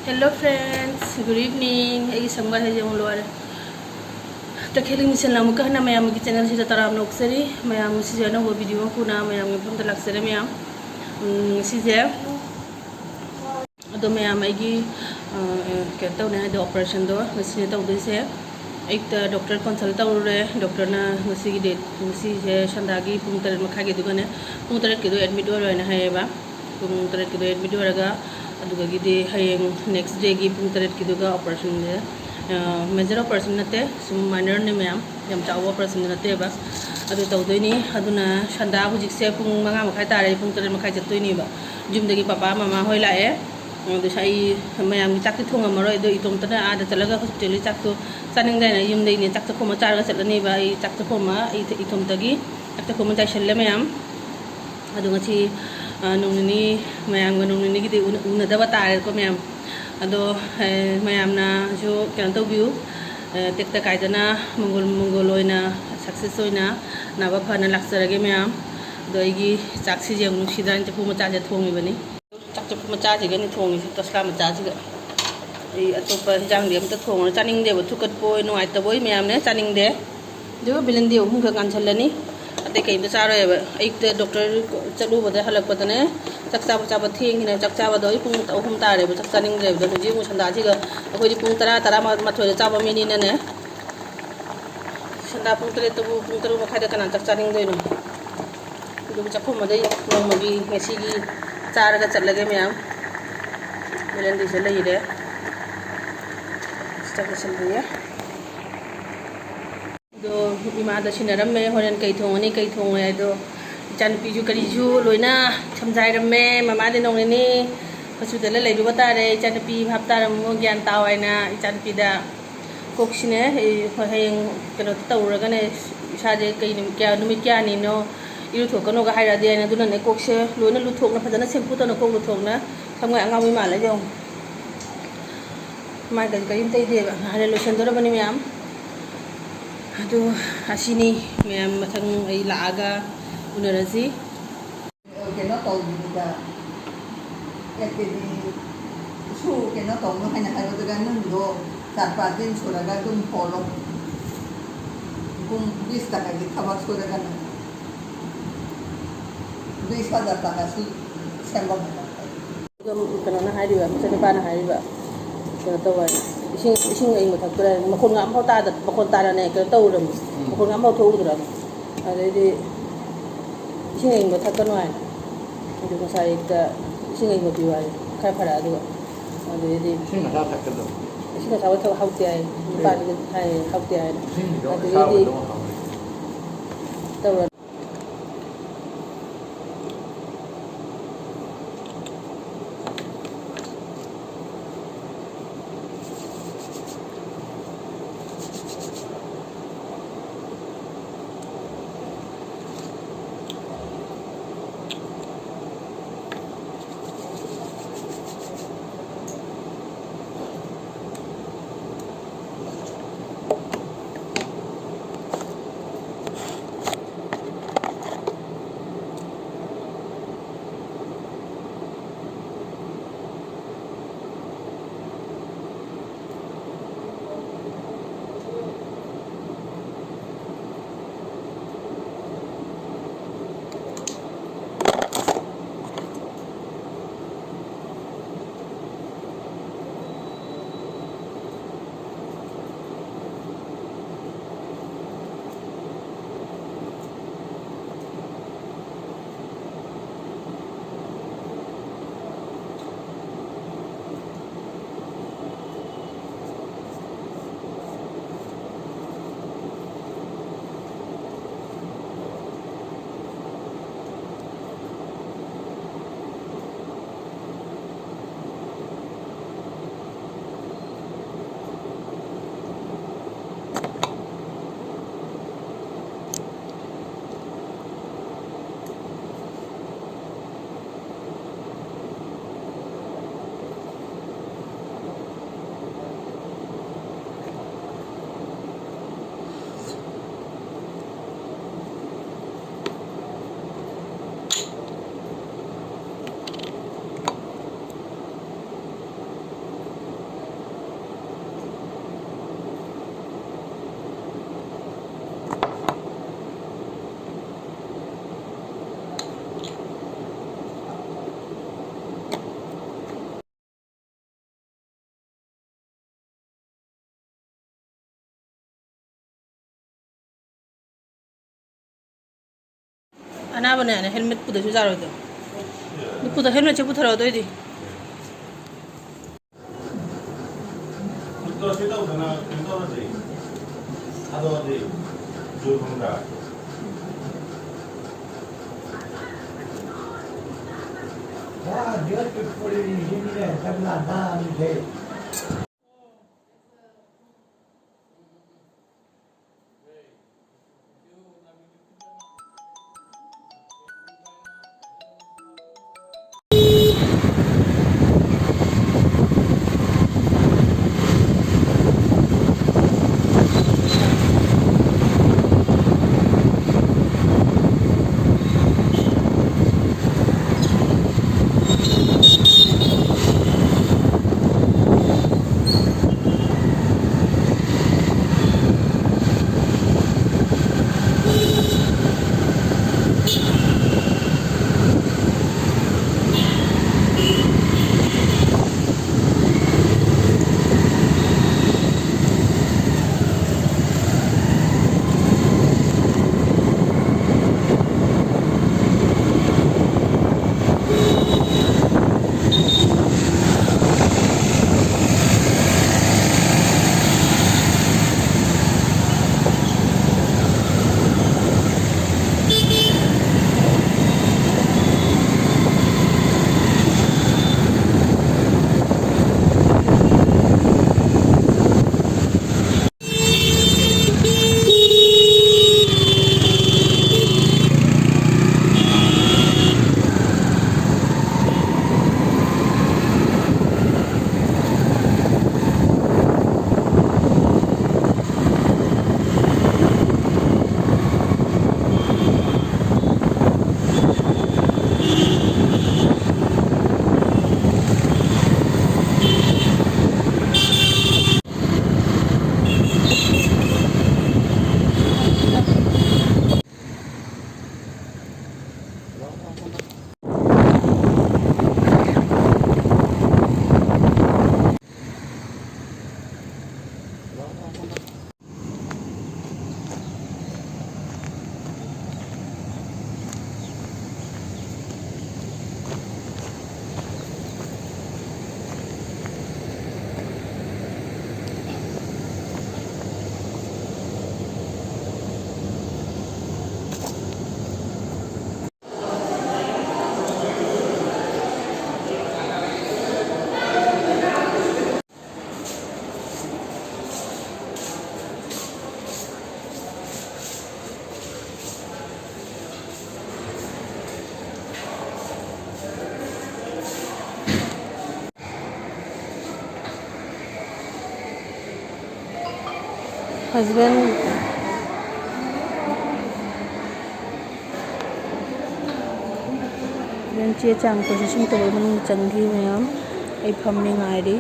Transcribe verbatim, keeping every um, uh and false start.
Hello friends, good evening. ꯑꯩꯒꯤ ꯁꯪꯕ ꯍꯥꯏꯁꯦ ꯑꯃꯨꯛ ꯂꯣꯏꯔꯦ꯫ ꯇꯈꯦꯜꯒꯤ ꯃꯤꯁꯟ ꯑꯃꯨꯛꯀ ꯍꯟꯅ ꯃꯌꯥꯝꯒꯤ channel ꯁꯤꯗ ꯇꯔꯥꯝꯅ ꯑꯣꯛꯆꯔꯤ꯫ ꯃꯌꯥꯝ ꯉꯁꯤꯁꯦ ꯑꯅꯧꯕ video ꯑꯃ ꯄꯨꯅ ꯃꯌꯥꯝꯒꯤ ꯃꯐꯝꯗ ꯂꯥꯛꯆꯔꯦ ꯃꯌꯥꯝ꯫ ꯎꯝ, ꯉꯁꯤꯁꯦ ꯑꯗꯣ ꯃꯌꯥꯝ ꯑꯩꯒꯤ, ꯑ, ꯀꯩꯅꯣ ꯇꯧꯅꯤ ꯍꯥꯏꯗꯣ, operation ꯗꯣ ꯉꯁꯤꯅꯦ ꯇꯧꯗꯣꯏꯁꯦ꯫ ꯑꯌꯨꯛꯇ doctor consult ꯇꯧꯔꯨꯔꯦ꯫ Doctor ꯅ ꯉꯁꯤꯒꯤ date, ꯉꯁꯤꯁꯦ ꯁꯟꯗꯥꯒꯤ ꯄꯨꯡ ꯇꯔꯦꯠ ꯃꯈꯥꯏꯒꯤꯗꯨꯒꯅꯦ, ꯄꯨꯡ ꯇꯔꯦꯠꯀꯤꯗꯣ admit ꯑꯣꯏꯔꯣ ꯍꯥꯏꯅ ꯍꯥꯏꯌꯦꯕ꯫ ꯄꯨꯡ ꯇꯔꯦꯠꯀꯤꯗꯣ admit ꯑꯣꯏꯔꯒ, ꯑꯗꯨꯗꯒꯤꯗꯤ ꯍꯌꯦꯡ next day ꯒꯤ ꯄꯨꯡ ꯇꯔꯦꯠꯀꯤꯗꯨꯒ operation ꯁꯦ, ꯑ, major operation ꯅꯠꯇꯦ, ꯁꯨꯝ minor ꯅꯦ ꯃꯌꯥꯝ, ꯌꯥꯝ ꯆꯥꯎꯕ operation ꯗꯤ ꯅꯠꯇꯦꯕ꯫ ꯑꯗꯨ ꯇꯧꯗꯣꯏꯅꯤ꯫ ꯑꯗꯨꯅ ꯁꯟꯗꯥ ꯍꯧꯖꯤꯛꯁꯦ ꯄꯨꯡ ꯃꯉꯥ ꯃꯈꯥꯏ ꯇꯥꯔꯦ, ꯄꯨꯡ ꯇꯔꯦꯠ ꯃꯈꯥꯏ ꯆꯠꯇꯣꯏꯅꯦꯕ꯫ ꯌꯨꯝꯗꯒꯤ ꯄꯄꯥ ꯃꯃꯥ ꯍꯣꯏ ꯂꯥꯛꯑꯦ꯫ ꯑꯗꯨꯁꯨ ꯑꯩ ꯃꯌꯥꯝꯒꯤ ꯆꯥꯛꯇꯤ ꯊꯣꯡꯉꯝꯃꯔꯣꯏ, ꯑꯗꯣ ꯏꯇꯣꯝꯇꯅ ꯑꯥꯗ ꯆꯠꯂꯒ hospital ꯒꯤ ꯆꯥꯛꯇꯣ ꯆꯥꯅꯤꯡꯗꯦꯅ ꯌꯨꯝꯗꯩꯅꯦ ꯆꯥꯛ ꯆꯥꯛꯈꯣꯝ ꯑꯃ ꯆꯥꯔꯒ ꯆꯠꯂꯅꯦꯕ꯫ ꯑꯩ ꯆꯥꯛ ꯆꯥꯛꯈꯣꯝ ꯑꯃ, ꯑꯩ ꯏꯇꯣꯝꯇꯒꯤ ꯆꯥꯛ ꯆꯥꯛꯈꯣꯝ ꯑꯃ ꯆꯥꯏꯁꯜꯂꯦ ꯃꯌꯥꯝ꯫ ꯑꯗꯣ ꯉꯁꯤ, ꯑ, ꯅꯣꯡ ꯅꯤꯅꯤ ꯃꯌꯥꯝꯒ ꯅꯣꯡ ꯅꯤꯅꯤꯒꯤꯗꯤ ꯎꯅ-, ꯎꯅꯗꯕ ꯇꯥꯔꯦꯀꯣ ꯃꯌꯥꯝ꯫ ꯑꯗꯣ, ꯑ, ꯃꯌꯥꯝꯅꯁꯨ ꯀꯩꯅꯣ ꯇꯧꯕꯤꯌꯨ, ꯑ, ꯇꯦꯛꯇ ꯀꯥꯏꯗꯅ ꯃꯪꯒꯣꯜ, ꯃꯪꯒꯣꯜ ꯑꯣꯏꯅ, success ꯑꯣꯏꯅ, ꯅꯥꯕ ꯐꯅ ꯂꯥꯛꯆꯔꯒꯦ ꯃꯌꯥꯝ꯫ ꯑꯗꯣ ꯑꯩꯒꯤ ꯆꯥꯛꯁꯤꯁꯦ ꯌꯥꯝ ꯅꯨꯡꯁꯤꯗ꯭ꯔꯥ, ꯆꯐꯨ ꯃꯆꯥꯁꯦ ꯊꯣꯡꯉꯤꯕꯅꯤ꯫ ꯆꯥꯛ ꯆꯐꯨ ꯃꯆꯥꯁꯤꯒꯅꯤ ꯊꯣꯡꯉꯤꯁꯦ, ꯇꯁꯂꯥ ꯃꯆꯥꯁꯤꯒ꯫ ꯑꯩ ꯑꯇꯣꯞꯄ ꯍꯤꯟꯖꯥꯡꯗꯤ ꯑꯝꯇ ꯊꯣꯡꯉꯔꯣꯏ, ꯆꯥꯅꯤꯡꯗꯦꯕ, ꯊꯨꯀꯠꯄ ꯑꯣꯏ, ꯅꯨꯡꯉꯥꯏꯇꯕ ꯑꯣꯏ ꯃꯌꯥꯝꯅꯦ, ꯆꯥꯅꯤꯡꯗꯦ꯫ ꯑꯗꯨꯒ ꯕꯦꯂꯦꯟꯗ꯭ꯔꯤ ꯑꯍꯨꯝꯈꯛ ꯉꯥꯟꯁꯜꯂꯅꯤ, ꯑꯇꯩ ꯀꯩꯝꯇ ꯆꯥꯔꯣꯏꯕ꯫ ꯑꯌꯨꯛꯇ doctor ꯆꯠꯂꯨꯕꯗ ꯍꯜꯂꯛꯄꯗꯅꯦ, ꯆꯥꯛ ꯆꯥꯕ ꯆꯥꯕ ꯊꯦꯡꯉꯤꯅ, ꯆꯥꯛ ꯆꯥꯕꯗꯣ ꯑꯩ ꯄꯨꯡ ꯑꯍꯨꯝ ꯇꯥꯔꯦꯕ, ꯆꯥꯛ ꯆꯥꯅꯤꯡꯗ꯭ꯔꯦꯕ꯫ ꯑꯗꯣ ꯍꯧꯖꯤꯛ ꯑꯃꯨꯛ ꯁꯟꯗꯥꯁꯤꯒ, ꯑꯩꯈꯣꯏꯗꯤ ꯄꯨꯡ ꯇꯔꯥ, ꯇꯔꯥꯃꯥꯊꯣꯏꯗ ꯆꯥꯕ ꯃꯤꯅꯤꯅꯅꯦ, ꯁꯟꯗꯥ ꯄꯨꯡ ꯇꯔꯦꯠꯇꯕꯨ, ꯄꯨꯡ ꯇꯔꯨꯛ ꯃꯈꯥꯏꯗ ꯀꯅꯥ ꯆꯥꯛ ꯆꯥꯅꯤꯡꯗꯣꯏꯅꯣ? ꯑꯗꯨꯒ ꯆꯥꯛꯈꯨꯝ ꯑꯃꯗꯩ ꯅꯣꯡꯃꯒꯤ ꯉꯁꯤꯒꯤ ꯆꯥꯔꯒ ꯆꯠꯂꯒꯦ ꯃꯌꯥꯝ꯫ ꯕꯦꯂꯦꯟꯗ꯭ꯔꯤꯁꯦ ꯂꯩꯔꯦ꯫ ꯆꯥꯛ ꯆꯥꯁꯤꯟꯕꯤꯌꯦ꯫ ꯑꯗꯣ ꯏꯃꯥꯗ ꯁꯤꯟꯅꯔꯝꯃꯦ, ꯍꯣꯔꯦꯟ ꯀꯩ ꯊꯣꯡꯉꯅꯤ, ꯀꯩ ꯊꯣꯡꯉꯣꯏ ꯍꯥꯏꯗꯣ꯫ ꯏꯆꯥꯅꯨꯄꯤꯁꯨ ꯀꯔꯤꯁꯨ ꯂꯣꯏꯅ ꯁꯝꯖꯥꯏꯔꯝꯃꯦ꯫ ꯃꯃꯥꯗꯤ ꯅꯣꯡ ꯅꯤꯅꯤ hospital ꯗ ꯂꯩꯔꯨꯕ ꯇꯥꯔꯦ, ꯏꯆꯥꯅꯨꯄꯤ ꯚꯥꯞ ꯇꯥꯔꯝꯃꯨ, ꯒ꯭ꯌꯥꯟ ꯇꯥꯎ ꯍꯥꯏꯅ ꯏꯆꯥꯅꯨꯄꯤꯗ꯫ ꯀꯣꯛꯁꯤꯅꯦ, ꯑꯩ ꯍꯣꯏ ꯍꯌꯦꯡ ꯀꯩꯅꯣ ꯇꯧꯔꯒꯅꯦ, ꯏꯁꯥꯁꯦ ꯀꯩ ꯅꯨꯃꯤꯠ ꯀꯌꯥ, ꯅꯨꯃꯤꯠ ꯀꯌꯥꯅꯤꯅꯣ ꯏꯔꯨꯊꯣꯛꯀꯅꯣꯒ ꯍꯥꯏꯔꯛꯑꯗꯤ ꯍꯥꯏꯅ, ꯑꯗꯨꯅꯅꯦ ꯀꯣꯛꯁꯦ ꯂꯣꯏꯅ ꯂꯨꯊꯣꯛꯅ, ꯐꯖꯅ shampoo ꯇꯧꯅ ꯀꯣꯛ ꯂꯨꯊꯣꯛꯅ, ꯁꯝꯒ ꯑꯉꯥꯡꯕꯤ ꯃꯥꯜꯂꯦ ꯌꯦꯡꯉꯨ꯫ ꯃꯥꯏ ꯀꯔꯤ ꯀꯔꯤꯝ ꯇꯩꯗꯦꯕ, ꯉꯍꯥꯟ ꯂꯣꯏꯁꯟꯗꯣꯔꯕꯅꯤ ꯃꯌꯥꯝ꯫ ꯑꯗꯨ ꯑꯁꯤꯅꯤ ꯃꯌꯥꯝ, ꯃꯊꯪ ꯑꯩ ꯂꯥꯛꯑꯒ ꯎꯅꯔꯁꯤ꯫ ꯀꯩꯅꯣ ꯇꯧꯕꯗꯨꯗ, ꯑꯦ, ꯀꯦ ꯖꯤ ꯀꯩꯅꯣ ꯇꯧꯅꯣ ꯍꯥꯏꯅ ꯍꯥꯏꯕꯗꯨꯒ ꯅꯪꯗꯣ ꯆꯥꯠ ꯄꯥꯠ ꯗꯤꯟ ꯁꯨꯔꯒ ꯑꯗꯨꯝ ꯍꯣꯜꯂꯣ꯫ ꯄꯨꯡ ꯕꯤꯁ ꯇꯥꯔꯗꯤ ꯊꯕꯛ ꯁꯨꯔꯒꯅ ꯕꯤꯁ ꯍꯖꯥꯔ ꯇꯥꯔꯁꯨ ꯁꯦꯝꯕ ꯉꯝꯃꯣꯏ꯫ ꯑꯗꯨꯝ ꯀꯩꯅꯣꯅ ꯍꯥꯏꯔꯤꯕ, ꯃꯆꯟꯅꯨꯄꯥꯅ ꯍꯥꯏꯔꯤꯕ, ꯀꯩꯅꯣ ꯇꯧꯕ ꯍꯥꯏꯅ, ꯏꯁꯤꯡ, ꯏꯁꯤꯡ ꯑꯏꯪꯕ ꯊꯛꯇꯣꯔꯦ꯫ ꯃꯈꯣꯟꯒ ꯑꯝꯐꯥꯎ ꯇꯥꯗ-, ꯃꯈꯣꯟ ꯇꯥꯔꯅꯦ ꯀꯩꯅꯣ ꯇꯧꯔꯝꯃꯤ꯫ ꯎꯝ꯫ ꯃꯈꯣꯟꯒ ꯑꯝꯐꯥꯎ ꯊꯣꯛꯎꯗ꯭ꯔꯕꯅꯤ꯫ ꯑꯗꯩꯗꯤ ꯏꯁꯤꯡ ꯑꯏꯪꯕ ꯊꯛꯀꯅꯨ ꯍꯥꯏꯅ꯫ ꯑꯗꯨ ꯉꯁꯥꯏ ꯑꯌꯨꯛꯇ ꯏꯁꯤꯡ ꯑꯏꯪꯕ ꯄꯤꯌꯨ ꯍꯥꯏ꯫ ꯈꯔ ꯐꯔꯛꯑꯦ ꯑꯗꯨꯒ꯫ ꯑꯗꯩꯗꯤ ꯏꯁꯤꯡ ꯑꯁꯥꯕ ꯊꯛꯀꯗꯕ꯫ ꯏꯁꯤꯡ ꯑꯁꯥꯕ ꯊꯛ-, ꯍꯥꯎꯇꯦ ꯍꯥꯏ꯫ ꯅꯨꯄꯥꯗꯨꯅ ꯍꯥꯏ, ꯍꯥꯎꯇꯦ ꯍꯥꯏꯅ꯫ ꯏꯁꯤꯡꯗꯣ ꯑꯗꯨꯗꯩꯗꯤ ꯑꯁꯥꯕꯗꯣ ꯍꯥꯎꯋꯦ꯫ ꯇꯧꯔ ꯑꯅꯥꯕꯅꯦꯅ helmet ꯄꯨꯗꯁꯨ ꯌꯥꯔꯣꯏꯗꯣ꯫ ꯄꯨꯗ-, helmetꯁꯦ ꯄꯨꯊꯔꯛꯑꯣ ꯑꯗꯨꯑꯣꯏꯗꯤ꯫ Husband, husband ꯆꯦ ꯆꯥꯡ processing ꯇꯧꯕꯩ ꯃꯅꯨꯡꯗ ꯆꯪꯈꯤ ꯃꯌꯥꯝ꯫ ꯑꯩ ꯐꯝꯃꯤ ꯉꯥꯏꯔꯤ꯫